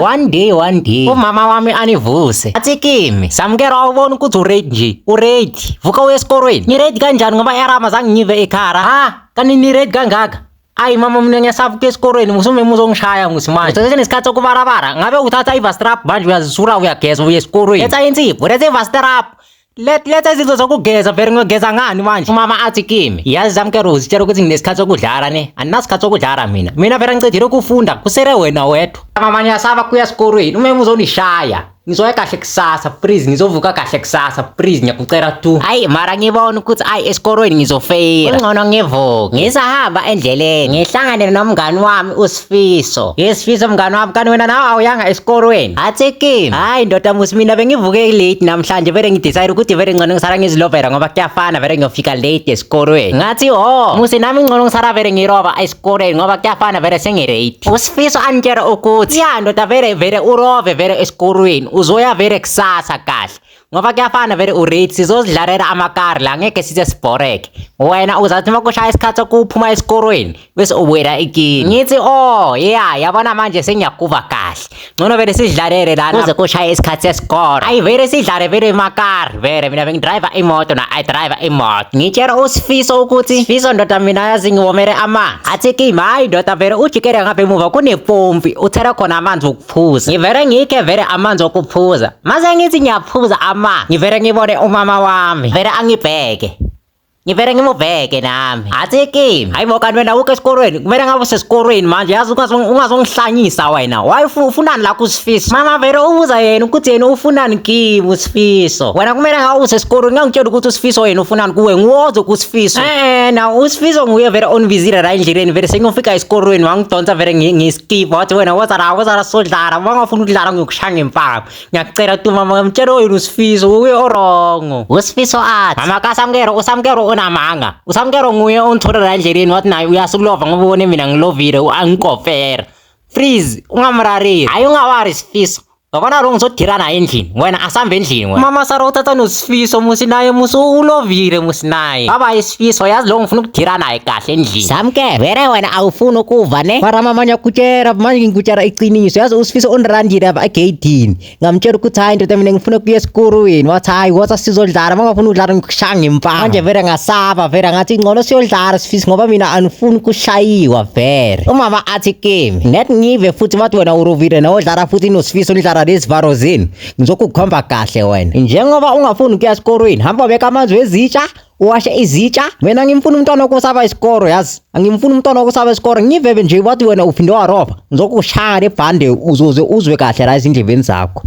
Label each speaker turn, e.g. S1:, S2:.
S1: One day, one day umama wami anivuse, athi kimi, "Samukelo, awubona ukuthi uready nje? Uready, vuka uye esikolweni." Ngiready kanjani ngoba erama zange ngive ekhara? Ha, kanti niready kangaka? Ayi mama, mina ngiyasaba ukuya esikolweni. Musumema uzongishaya musi manje. Usenesikhathi sokubarabara. Ngabe uthatha ivastrap manje, uyazisula, uyageza, uye esikolweni. Letha insipho, letha ivastrap. Letha izinto zokugeza vele, ngiyogeza ngani manje? Umama athi kimi, "Yazi Samkelo, uzitshela ukuthi nginesikhathi sokudlala ne? Andinasikhathi sokudlala mina. Mina vele ngicedile ukufunda, kusele wena wedwa." Mama, ngiyasaba kuya esikolweni. Umema uzonishaya. Ngizoya kahle kusasa, please, ngizovuka kahle kusasa, please, ngiyakucela tu. Hayi mara ngibona ukuthi ayi esikolweni ngizofeyila. Kungcono ngivuke. Ngisahamba endleleni, ngihlangane nomngani wami uSifiso. "Yesifiso mngani wami, kanti wena nawe awuyanga esikolweni?" Athi kimi, "Hayi ndoda musi, mina bengivuke late namhlanje, vele ngidecide ukuthi vele ngcono ngisala ngizilovela ngoba kuyafana vele ngiyofika late esikolweni." Ngathi, "Oh, musi, nami ngcono ngisala vele ngiroba esikolweni ngoba kuyafana vele sengilate." Usifiso angitshela ukuthi, "Ya ndoda, vele vele urove vele esikolweni, uzoya vele kusasa kahle. Ngoba kuyafana vele urate, sizozidlalela amakari la, ngeke size sibhoreke. Wena uzathi uma kushaya isikhathi sokuphuma esikolweni bese ubuyela ikini." Ngithi, "Oh yeah, yabona manje sengiyakuva kahle. Ngcono vele sidlalele lana kuze kushaye isikhathi sesikolo. Ayi vele sidlale vele emakari vele, mina bengidriva imoto na I drive imoto." Ngitshela uSifiso ukuthi, "Sifiso ndoda, mina yazi ngiwomele amanzi." Athi kimi, "Hayi ndoda, vele ujikele ngapha emuva kunepompi, uthele khona amanzi okuphuza." Ngivele ngikhe vele amanzi okuphuza. Mase ngithi ngiyaphuza amanzi, ngivele ngibone umama wami. Vele angibheke. Ngivele ngimubheke nami. Athi kimi, "Hayi bo, kanti wena awukho esikolweni? Kumele ngabe usesikolweni manje, yazi ungazongihlanyisa wena. Why ufunani la kuSifiso?" Mama vele ubuza yena ukuthi yena ufunani kimi uSifiso. "Wena kumele ngabe usesikolweni, ngangitshela ukuthi uSifiso yena ufunani kuwe, ngiwoze kuSifiso." Na uSifiso nguye vele onibizile la endleleni, vele sengiyofika esikolweni wangidonsa vele ngiskip, wathi, "Wena woza la, woza la sodlala, uma ungafuni ukudlala ngiyokushaya ngempama." Ngiyakucela tu mama, ngimtshela wena uSifiso uye o-wrong. USifiso athi, "Mama kaSamkelo, uSamkelo unamanga. USamkelo nguye ongithole la endleleni, wathi naye uyasukulova ngoba ubone mina ngilovile, angikofera. Please ungamrareli." "Hayi ungawari Sifiso. Ngabona lo ngizodira naye endlini. Wena asambe endlini wena." Mama sara uthatha noSifiso musi, naye musi ulovile musi naye. Baba iSifiso, yazi lo ngifuna ukudira naye kahle endlini. Samke, vele wena awufuni ukuva ne? Mara mama, ngiyakutshela manje, ngikutshela iqiniso. Yazi uSifiso unirandile apha egeyidini. Ngamtshela ukuthi hayi ndoda, mina ngifuna ukuya esikolweni. Wathi, "Hayi woza sizodlala, uma ungafuni ukudlala ngikushaya ngempama." Manje vele ngasaba vele, ngathi ngcono siyodlala Sifiso ngoba mina angifuni ukushayiwa vele. Umama athi kimi, "Net ngive futhi bathi wena urovile nawodlala futhi noSifiso, nidlala lezivaro zenu. Ngizokukhomba kahle wena. Njengoba ungafuni ukuya esikolweni, hamba ubeka amanzi wezitsha, uwashe izitsha. Mina ngimfuna umntwana okusaba isikolo, yazi. Angimfuni umntwana okusaba isikolo. Ngivebe nje bathi wena uphinde waroba. Ngizokushaya lebhande uzoze uzwe kahle la ezindlebeni zakho."